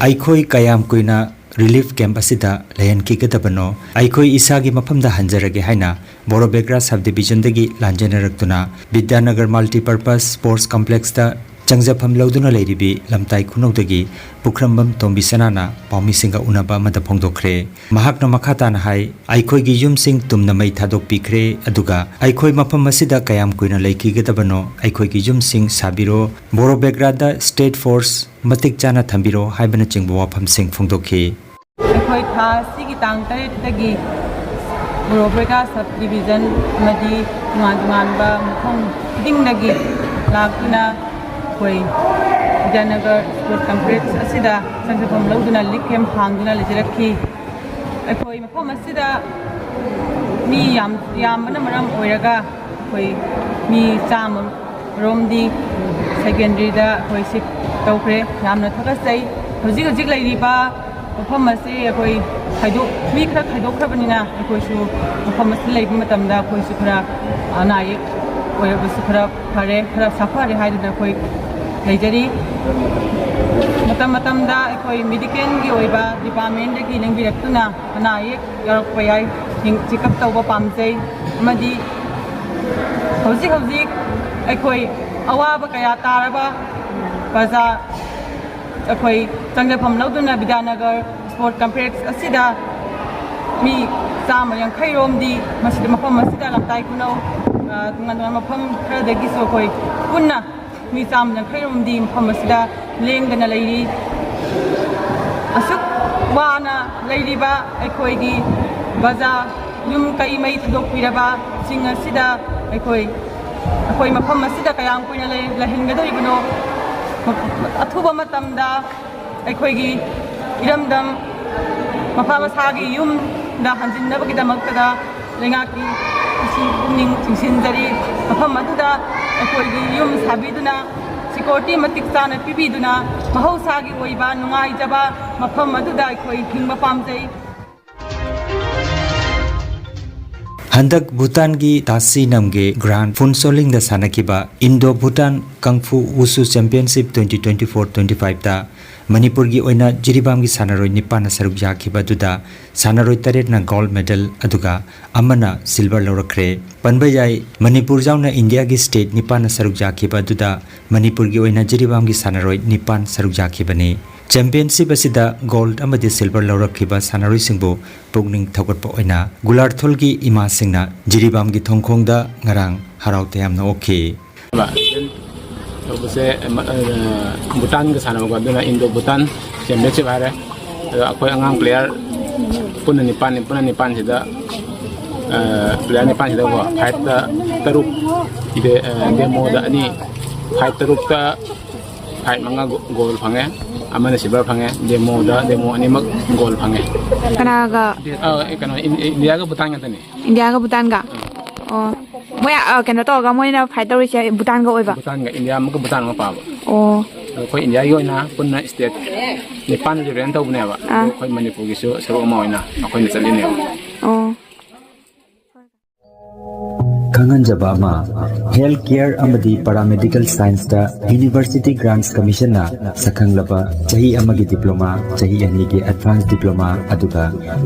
ꯑꯩꯈꯣꯏ ꯀꯌꯥꯝ ꯀꯨꯏꯅ relief camp ꯑꯁꯤꯗ ꯂꯩꯍꯟꯈꯤꯒꯗꯕꯅꯣ? ꯑꯩꯈꯣꯏ ꯏꯁꯥꯒꯤ ꯃꯐꯝꯗ ꯍꯟꯖꯔꯒꯦ ꯍꯥꯏꯅ ꯕꯣꯔꯣꯕꯦꯒ꯭ꯔꯥ sub ꯗꯤꯕꯤꯖꯟꯗꯒꯤ ꯂꯥꯟꯖꯦꯟꯅꯔꯛꯇꯨꯅ ꯕꯤꯗ꯭ꯌꯥꯅꯒꯔ multipurpose sports ꯀꯝꯄ꯭ꯂꯦꯛꯁꯇ ꯆꯪꯖꯐꯝ ꯂꯧꯗꯨꯅ ꯂꯩꯔꯤꯕꯤ ꯂꯝꯇꯥꯏ ꯈꯨꯅꯧꯗꯒꯤ ꯄꯨꯈ꯭ꯔꯝꯕꯝ ꯇꯣꯝꯕꯤ ꯁꯅꯥꯅ ꯄꯥꯎꯃꯤꯁꯤꯡꯒ ꯎꯅꯕ ꯑꯃꯗ ꯐꯣꯡꯗꯣꯛꯈ꯭ꯔꯦ꯫ ꯃꯍꯥꯛꯅ ꯃꯈꯥ ꯇꯥꯅ ꯍꯥꯏ, ꯑꯩꯈꯣꯏꯒꯤ ꯌꯨꯝꯁꯤꯡ ꯇꯨꯝꯅ ꯃꯩ ꯊꯥꯗꯣꯛꯄꯤꯈ꯭ꯔꯦ, ꯑꯗꯨꯒ ꯑꯩꯈꯣꯏ ꯃꯐꯝ ꯑꯁꯤꯗ ꯀꯌꯥꯝ ꯀꯨꯏꯅ ꯂꯩꯈꯤꯒꯗꯕꯅꯣ? ꯑꯩꯈꯣꯏꯒꯤ ꯌꯨꯝꯁꯤꯡ ꯁꯥꯕꯤꯔꯣ, ꯕꯣꯔꯣꯕꯦꯒ꯭ꯔꯥꯗ ꯁ꯭ꯇꯦꯠ ꯐꯣꯔꯁ ꯃꯇꯤꯛ ꯆꯥꯅ ꯊꯝꯕꯤꯔꯣ ꯍꯥꯏꯕꯅꯆꯤꯡꯕ ꯋꯥꯐꯝꯁꯤꯡ ꯐꯣꯡꯗꯣꯛꯈꯤ꯫ ꯑꯩꯈꯣꯏ ꯊꯥ ꯑꯁꯤꯒꯤ ꯇꯥꯡ ꯇꯔꯦꯠꯇꯒꯤ ꯕꯣꯔꯣꯕꯦꯒ꯭ꯔꯥ ꯁꯕ ꯗꯤꯕꯤꯖꯟ ꯑꯃꯗꯤ ꯇꯣꯉꯥꯟ ꯇꯣꯉꯥꯟꯕ ꯃꯐꯝ ꯈꯨꯗꯤꯡꯗꯒꯤ ꯂꯥꯛꯇꯨꯅ ꯑꯩꯈꯣꯏ ꯕꯤꯗ꯭ꯌꯥꯅꯒꯔ ꯁ꯭ꯄꯣꯔꯠ ꯀꯝꯄ꯭ꯂꯦꯛꯁ ꯑꯁꯤꯗ ꯆꯪꯖꯐꯝ ꯂꯧꯗꯨꯅ ꯂꯤꯐ ꯀꯦꯝꯞ ꯍꯥꯡꯗꯨꯅ ꯂꯩꯖꯔꯛꯈꯤ꯫ ꯑꯩꯈꯣꯏ ꯃꯐꯝ ꯑꯁꯤꯗ ꯃꯤ ꯌꯥꯝ ꯌꯥꯝꯕꯅ ꯃꯔꯝ ꯑꯣꯏꯔꯒ ꯑꯩꯈꯣꯏ ꯃꯤ ꯆꯥꯝꯃ ꯔꯣꯝꯗꯤ ꯁꯦꯀꯦꯟꯗꯔꯤꯗ ꯑꯩꯈꯣꯏ ꯁꯤꯐ ꯇꯧꯈ꯭ꯔꯦ꯫ ꯌꯥꯝꯅ ꯊꯥꯒꯠꯆꯩ꯫ ꯍꯧꯖꯤꯛ ꯍꯧꯖꯤꯛ ꯂꯩꯔꯤꯕ ꯃꯐꯝ ꯑꯁꯤ ꯑꯩꯈꯣꯏ ꯈꯥꯏꯗꯣꯛ-, ꯃꯤ ꯈꯔ ꯈꯥꯏꯗꯣꯛꯈ꯭ꯔꯕꯅꯤꯅ ꯑꯩꯈꯣꯏꯁꯨ ꯃꯐꯝ ꯑꯁꯤ ꯂꯩꯕ ꯃꯇꯝꯗ ꯑꯩꯈꯣꯏꯁꯨ ꯈꯔ ꯑꯅꯥ ꯑꯌꯦꯛ ꯑꯣꯏꯔꯕꯁꯨ ꯈꯔ ꯐꯔꯦ, ꯈꯔ ꯁꯥꯐꯔꯦ ꯍꯥꯏꯗꯨꯅ ꯑꯩꯈꯣꯏ ꯂꯩꯖꯔꯤ꯫ ꯃꯇꯝ ꯃꯇꯝꯗ ꯑꯩꯈꯣꯏ ꯃꯦꯗꯤꯀꯦꯜꯒꯤ ꯑꯣꯏꯕ ꯗꯤꯄꯥꯔꯠꯃꯦꯟꯗꯒꯤ ꯂꯦꯡꯕꯤꯔꯛꯇꯨꯅ ꯑꯅꯥ ꯑꯌꯦꯛ ꯌꯥꯎꯔꯛꯄ ꯌꯥꯏ, ꯆꯦꯛꯑꯞ ꯇꯧꯕ ꯄꯥꯝꯖꯩ꯫ ꯑꯃꯗꯤ ꯍꯧꯖꯤꯛ ꯍꯧꯖꯤꯛ ꯑꯩꯈꯣꯏ ꯑꯋꯥꯕ ꯀꯌꯥ ꯇꯥꯔꯕ ꯄ꯭ꯔꯖꯥ ꯑꯩꯈꯣꯏ ꯆꯪꯖꯐꯝ ꯂꯧꯗꯨꯅ ꯕꯤꯗ꯭ꯌꯥꯅꯒꯔ ꯁ꯭ꯄꯣꯔꯠ ꯀꯝꯄ꯭ꯂꯦꯛꯁ ꯑꯁꯤꯗ ꯃꯤ ꯆꯥꯝꯃ ꯌꯥꯡꯈꯩ ꯔꯣꯝꯗꯤ ꯃꯁꯤꯗ, ꯃꯐꯝ ꯑꯁꯤꯗ ꯂꯝꯇꯥꯏ ꯈꯨꯅꯧ, ꯑ, ꯇꯣꯉꯥꯟ ꯇꯣꯉꯥꯟꯕ ꯃꯐꯝ ꯈꯔꯗꯒꯤꯁꯨ ꯑꯩꯈꯣꯏ ꯄꯨꯟꯅ ꯃꯤ ꯆꯥꯝꯃ ꯌꯥꯡꯈꯩ ꯔꯣꯝꯗꯤ ꯃꯐꯝ ꯑꯁꯤꯗ ꯂꯦꯡꯗꯅ ꯂꯩꯔꯤ꯫ ꯑꯁꯨꯛ ꯋꯥꯅ ꯂꯩꯔꯤꯕ ꯑꯩꯈꯣꯏꯒꯤ ꯕꯖꯥꯔ, ꯌꯨꯝ ꯀꯩ ꯃꯩ ꯊꯥꯗꯣꯛꯄꯤꯔꯕꯁꯤꯡ ꯑꯁꯤꯗ ꯑꯩꯈꯣꯏ, ꯑꯩꯈꯣꯏ ꯃꯐꯝ ꯑꯁꯤꯗ ꯀꯌꯥꯝ ꯀꯨꯏꯅ ꯂꯩ-, ꯂꯩꯍꯟꯒꯗꯧꯔꯤꯕꯅꯣ? ꯑꯊꯨꯕ ꯃꯇꯝꯗ ꯑꯩꯈꯣꯏꯒꯤ ꯏꯔꯝꯗꯝ ꯃꯐꯝ ꯃꯁꯥꯒꯤ ꯌꯨꯝꯗ ꯍꯟꯖꯤꯟꯅꯕꯒꯤꯗꯃꯛꯇꯗ ꯂꯩꯉꯥꯛꯀꯤ ꯄꯨꯛꯅꯤꯡ ꯆꯤꯡꯁꯤꯟꯖꯔꯤ꯫ ꯃꯐꯝ ꯑꯗꯨꯗ ꯑꯩꯈꯣꯏꯒꯤ ꯌꯨꯝ ꯁꯥꯕꯤꯗꯨꯅ, ꯁꯦꯀ꯭ꯌꯨꯔꯤꯇꯤ ꯃꯇꯤꯛ ꯆꯥꯅ ꯄꯤꯕꯤꯗꯨꯅ, ꯃꯍꯧꯁꯥꯒꯤ ꯑꯣꯏꯕ ꯅꯨꯡꯉꯥꯏꯖꯕ ꯃꯐꯝ ꯑꯗꯨꯗ ꯑꯩꯈꯣꯏ ꯍꯤꯡꯕ ꯄꯥꯝꯖꯩ꯫ ꯍꯟꯗꯛ ꯚꯨꯇꯥꯟꯒꯤ ꯇꯥꯁꯤ ꯅꯝꯒꯦ ꯒ꯭ꯔꯥꯟ ꯐꯨꯟꯁꯣꯂꯤꯡꯗ ꯁꯥꯟꯅꯈꯤꯕ Indo Bhutan kung fu wushu championship twenty twenty four twenty five ꯇ ꯃꯅꯤꯄꯨꯔꯒꯤ ꯑꯣꯏꯅ ꯖꯤꯔꯤꯕꯥꯝꯒꯤ ꯁꯥꯟꯅꯔꯣꯏ ꯅꯤꯄꯥꯟꯅ ꯁꯔꯨꯛ ꯌꯥꯈꯤꯕ ꯑꯗꯨꯗ ꯁꯥꯟꯅꯔꯣꯏ ꯇꯔꯦꯠꯅ ꯒꯣꯜꯗ ꯃꯦꯗꯜ ꯑꯗꯨꯒ ꯑꯃꯅ ꯁꯤꯜꯚꯔ ꯂꯧꯔꯛꯈ꯭ꯔꯦ꯫ ꯄꯟꯕ ꯌꯥꯏ, ꯃꯅꯤꯄꯨꯔ ꯌꯥꯎꯅ ꯏꯟꯗꯤꯌꯥꯒꯤ ꯁ꯭ꯇꯦꯠ ꯅꯤꯄꯥꯟꯅ ꯁꯔꯨꯛ ꯌꯥꯈꯤꯕ ꯑꯗꯨꯗ ꯃꯅꯤꯄꯨꯔꯒꯤ ꯑꯣꯏꯅ ꯖꯤꯔꯤꯕꯥꯝꯒꯤ ꯁꯥꯟꯅꯔꯣꯏ ꯅꯤꯄꯥꯟ ꯁꯔꯨꯛ ꯌꯥꯈꯤꯕꯅꯤ꯫ ꯆꯦꯝꯄꯤꯌꯟꯁꯤꯞ ꯑꯁꯤꯗ ꯒꯣꯜꯗ ꯑꯃꯗꯤ ꯁꯤꯜꯚꯔ ꯂꯧꯔꯛꯈꯤꯕ ꯁꯥꯟꯅꯔꯣꯏꯁꯤꯡꯕꯨ ꯄꯨꯛꯅꯤꯡ ꯊꯧꯒꯠꯄ ꯑꯣꯏꯅ ꯒꯨꯂꯥꯔꯊꯣꯜꯒꯤ ꯏꯃꯥꯁꯤꯡꯅ ꯖꯤꯔꯤꯕꯥꯝꯒꯤ ꯊꯣꯡꯈꯣꯡꯗ ꯉꯔꯥꯡ ꯍꯔꯥꯎ ꯇꯌꯥꯝꯅ ꯑꯣꯛꯈꯤ꯫ ꯇꯧꯕꯁꯦ, ꯑ, ꯚꯨꯇꯥꯟꯒ ꯁꯥꯟꯅꯕꯀꯣ, ꯑꯗꯨꯅ ꯏꯟꯗꯣ ꯚꯨꯇꯥꯟ ꯆꯦꯝꯄꯤꯌꯟꯁꯤꯞ ꯍꯥꯏꯔꯦ꯫ ꯑꯗꯣ ꯑꯩꯈꯣꯏ ꯑꯉꯥꯡ ꯄ꯭ꯂꯦꯌꯔ ꯄꯨꯟꯅ ꯅꯤꯄꯥꯟꯅꯤ, ꯄꯨꯟꯅ ꯅꯤꯄꯥꯟꯁꯤꯗ, ꯑ, ꯄ꯭ꯂꯦꯌꯔ ꯅꯤꯄꯥꯟꯁꯤꯗꯀꯣ, ꯐꯥꯏꯠꯇ ꯇꯔꯨꯛ, ꯗꯦ-, ꯑ, ꯗꯦꯃꯣꯗ ꯑꯅꯤ, ꯐꯥꯏꯠ ꯇꯔꯨꯛꯇ ꯐꯥꯏꯠ ꯃꯉꯥ ꯒꯣ-, ꯒꯣꯜ ꯐꯪꯉꯦ, ꯑꯃꯅ ꯁꯤꯜꯚꯔ ꯐꯪꯉꯦ, ꯗꯦꯃꯣꯗ, ꯗꯦꯃꯣ ꯑꯅꯤꯃꯛ ꯒꯣꯜ ꯐꯪꯉꯦ꯫ ꯀꯅꯥꯒ? ꯑ, ꯀꯩꯅꯣ, ꯏꯟ-, ꯏꯟꯗꯤꯌꯥꯒ ꯚꯨꯇꯥꯟ ꯉꯥꯛꯇꯅꯤ꯫ ꯏꯟꯗꯤꯌꯥꯒ ꯚꯨꯇꯥꯟꯒ? ꯑꯣ꯫ ꯃꯣꯏ ꯑ, ꯀꯩꯅꯣ ꯇꯧꯔꯒ ꯃꯣꯏꯅ ꯐꯥꯏꯠ ꯇꯧꯔꯤꯁꯦ ꯚꯨꯇꯥꯟꯒ ꯑꯣꯏꯕ? ꯚꯨꯇꯥꯟꯒ ꯏꯟꯗꯤꯌꯥ ꯑꯃꯒ ꯚꯨꯇꯥꯟ ꯑꯃ ꯄꯥꯕ꯫ ꯑꯣ꯫ ꯑꯗꯣ ꯑꯩꯈꯣꯏ ꯏꯟꯗꯤꯌꯥꯒꯤ ꯑꯣꯏꯅ ꯄꯨꯟꯅ ꯁ꯭ꯇꯦꯠ ꯅꯤꯄꯥꯟ ꯔꯤꯄ꯭ꯔꯖꯦꯟ ꯇꯧꯕꯅꯦꯕ꯫ ꯑꯗꯣ ꯑꯥ꯫ ꯑꯩꯈꯣꯏ ꯃꯅꯤꯄꯨꯔꯒꯤꯁꯨ ꯁꯔꯨꯛ ꯑꯃ ꯑꯣꯏꯅ ꯑꯩꯈꯣꯏꯅ ꯆꯠꯂꯤꯅꯦꯕ꯫ ꯑꯣ꯫ ꯈꯪꯍꯟꯖꯕ ꯑꯃ, ꯍꯦꯜꯊ ꯀꯦꯌꯔ ꯑꯃꯗꯤ ꯄꯦꯔꯥꯃꯦꯗꯤꯀꯦꯜ ꯁꯥꯏꯟꯁꯇ ꯌꯨꯅꯤꯚꯔꯁꯤꯇꯤ ꯒ꯭ꯔꯥꯟꯠꯁ ꯀꯃꯤꯁꯟꯅ ꯁꯛꯈꯪꯂꯕ ꯆꯍꯤ ꯑꯃꯒꯤ ꯗꯤꯄ꯭ꯂꯣꯃꯥ, ꯆꯍꯤ ꯑꯅꯤꯒꯤ ꯑꯦꯗꯚꯥꯟꯁ ꯗꯤꯄ꯭ꯂꯣꯃꯥ, ꯑꯗꯨꯒ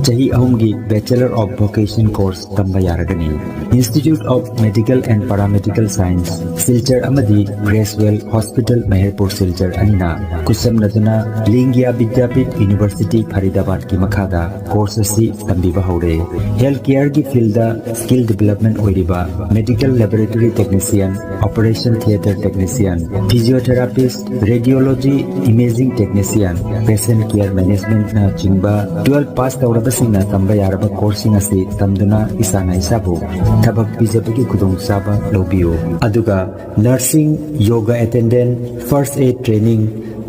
ꯆꯍꯤ ꯑꯍꯨꯝꯒꯤ ꯕꯦꯆꯂꯔ ꯑꯣꯐ ꯚꯣꯀꯦꯁꯟ ꯀꯣꯔꯁ ꯇꯝꯕ ꯌꯥꯔꯒꯅꯤ꯫ Institute of Medical and Paramedical Science, Silchar ꯑꯃꯗꯤ ꯒ꯭ꯔꯦꯁꯋꯦꯜ ꯍꯣꯁꯄꯤꯇꯥꯜ ꯃꯦꯍꯔꯄꯨꯔ ꯁꯤꯜꯆꯔ ꯑꯅꯤꯅ ꯈꯨꯠꯁꯝꯅꯗꯨꯅ ꯂꯤꯡꯒꯤꯌꯥ ꯕꯤꯗ꯭ꯌꯥꯄꯤꯊ ꯌꯨꯅꯤꯚꯔꯁꯤꯇꯤ ꯐꯔꯤꯗꯥꯕꯥꯗꯀꯤ ꯃꯈꯥꯗ ꯀꯣꯔꯁ ꯑꯁꯤ ꯇꯝꯕꯤꯕ ꯍꯧꯔꯦ꯫ ꯍꯦꯜꯊ ꯀꯦꯌꯔꯒꯤ ꯐꯤꯜꯗ ꯁ꯭ꯀꯤꯜ ꯗꯤꯚꯦꯂꯞꯃꯦꯟ ꯑꯣꯏꯔꯤꯕ medical laboratory technician, operation theatre technician, physiotherapist, radiology, imaging technician, patient care ꯃꯦꯅꯦꯖꯃꯦꯟꯠꯅꯆꯤꯡꯕ ꯇꯨꯋꯦꯜꯐ ꯄꯥꯁ ꯇꯧꯔꯕꯁꯤꯡꯅ ꯇꯝꯕ ꯌꯥꯔꯕ ꯀꯣꯔꯁꯁꯤꯡ ꯑꯁꯤ ꯇꯝꯗꯨꯅ ꯏꯁꯥꯅ ꯏꯁꯥꯕꯨ ꯊꯕꯛ ꯄꯤꯖꯕꯒꯤ ꯈꯨꯗꯣꯡꯆꯥꯕ ꯂꯧꯕꯤꯌꯨ꯫ ꯑꯗꯨꯒ nursing, yoga attendant, first aid training,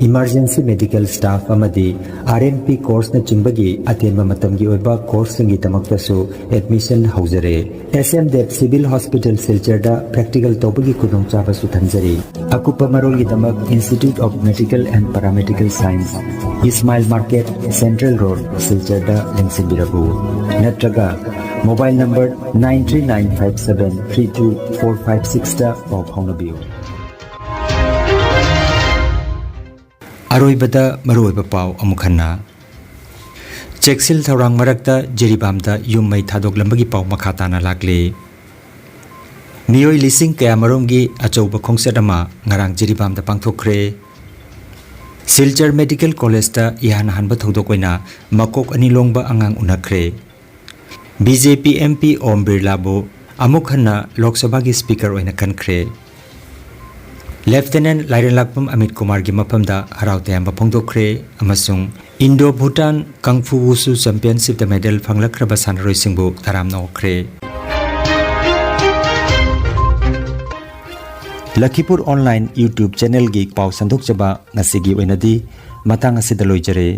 emergency medical staff ꯑꯃꯗꯤ ꯑꯥꯔ ꯑꯦꯝ ꯄꯤ ꯀꯣꯔꯁꯅꯆꯤꯡꯕꯒꯤ ꯑꯇꯦꯟꯕ ꯃꯇꯝꯒꯤ ꯑꯣꯏꯕ ꯀꯣꯔꯁꯁꯤꯡꯒꯤꯗꯃꯛꯇꯁꯨ ꯑꯦꯗꯃꯤꯁꯟ ꯍꯧꯖꯔꯦ꯫ S M Dev civil hospital ꯁꯤꯜꯆꯔꯗ ꯄ꯭ꯔꯦꯛꯇꯤꯀꯦꯜ ꯇꯧꯕꯒꯤ ꯈꯨꯗꯣꯡꯆꯥꯕꯁꯨ ꯊꯝꯖꯔꯤ꯫ ꯑꯀꯨꯞꯄ ꯃꯔꯣꯜꯒꯤꯗꯃꯛ Institute of Medical and Paramedical Science, Ismail market, central road, ꯁꯤꯜꯆꯔꯗ ꯂꯦꯡꯁꯤꯟꯕꯤꯔꯛꯎ꯫ ꯅꯠꯇ꯭ꯔꯒ mobile number nine three nine five seven three two four five sixꯇ ꯄꯥꯎ ꯐꯥꯎꯅꯕꯤꯌꯨ꯫ ꯑꯔꯣꯏꯕꯗ ꯃꯔꯨꯑꯣꯏꯕ ꯄꯥꯎ ꯑꯃꯨꯛ ꯍꯟꯅ꯫ ꯆꯦꯛꯁꯤꯜ ꯊꯧꯔꯥꯡ ꯃꯔꯛꯇ ꯖꯤꯔꯤꯕꯥꯝꯗ ꯌꯨꯝ ꯃꯩ ꯊꯥꯗꯣꯛꯂꯝꯕꯒꯤ ꯄꯥꯎ ꯃꯈꯥ ꯇꯥꯅ ꯂꯥꯛꯂꯤ꯫ ꯃꯤꯑꯣꯏ ꯂꯤꯁꯤꯡ ꯀꯌꯥꯃꯔꯨꯝꯒꯤ ꯑꯆꯧꯕ ꯈꯣꯡꯆꯠ ꯑꯃ ꯉꯔꯥꯡ ꯖꯤꯔꯤꯕꯥꯝꯗ ꯄꯥꯡꯊꯣꯛꯈ꯭ꯔꯦ꯫ ꯁꯤꯜꯆꯔ ꯃꯦꯗꯤꯀꯦꯜ ꯀꯣꯂꯦꯖꯇ ꯏꯍꯥꯟ ꯍꯥꯟꯕ ꯊꯧꯗꯣꯛ ꯑꯣꯏꯅ ꯃꯀꯣꯛ ꯑꯅꯤ ꯂꯣꯡꯕ ꯑꯉꯥꯡ ꯎꯅꯈ꯭ꯔꯦ꯫ B J P M P Om ꯕꯤꯔꯂꯥꯕꯨ ꯑꯃꯨꯛ ꯍꯟꯅ ꯂꯣꯛ ꯁꯚꯥꯒꯤ ꯁ꯭ꯄꯤꯀꯔ ꯑꯣꯏꯅ ꯈꯟꯈ꯭ꯔꯦ꯫ ꯂꯦꯐꯇꯤꯅꯦꯟꯠ ꯂꯥꯏꯔꯦꯟꯂꯥꯛꯄꯝ ꯑꯃꯤꯠ ꯀꯨꯃꯥꯔꯒꯤ ꯃꯐꯝꯗ ꯍꯔꯥꯎ ꯇꯌꯥꯝꯕ ꯐꯣꯡꯗꯣꯛꯈ꯭ꯔꯦ ꯑꯃꯁꯨꯡ ꯏꯟꯗꯣ ꯚꯨꯇꯥꯟ ꯀꯪꯐꯨ ꯋꯨꯁꯨ ꯆꯦꯝꯄꯤꯌꯟꯁꯤꯞꯇ ꯃꯦꯗꯜ ꯐꯪꯂꯛꯈ꯭ꯔꯕ ꯁꯥꯟꯅꯔꯣꯏꯁꯤꯡꯕꯨ ꯇꯔꯥꯝꯅ ꯑꯣꯛꯈ꯭ꯔꯦ꯫ ꯂꯈꯤꯄꯨꯔ ꯑꯣꯟꯂꯥꯏꯟ YouTube ꯆꯦꯅꯦꯜꯒꯤ ꯄꯥꯎ ꯁꯟꯗꯣꯛꯆꯕ ꯉꯁꯤꯒꯤ ꯑꯣꯏꯅꯗꯤ ꯃꯇꯥꯡ ꯑꯁꯤꯗ ꯂꯣꯏꯖꯔꯦ꯫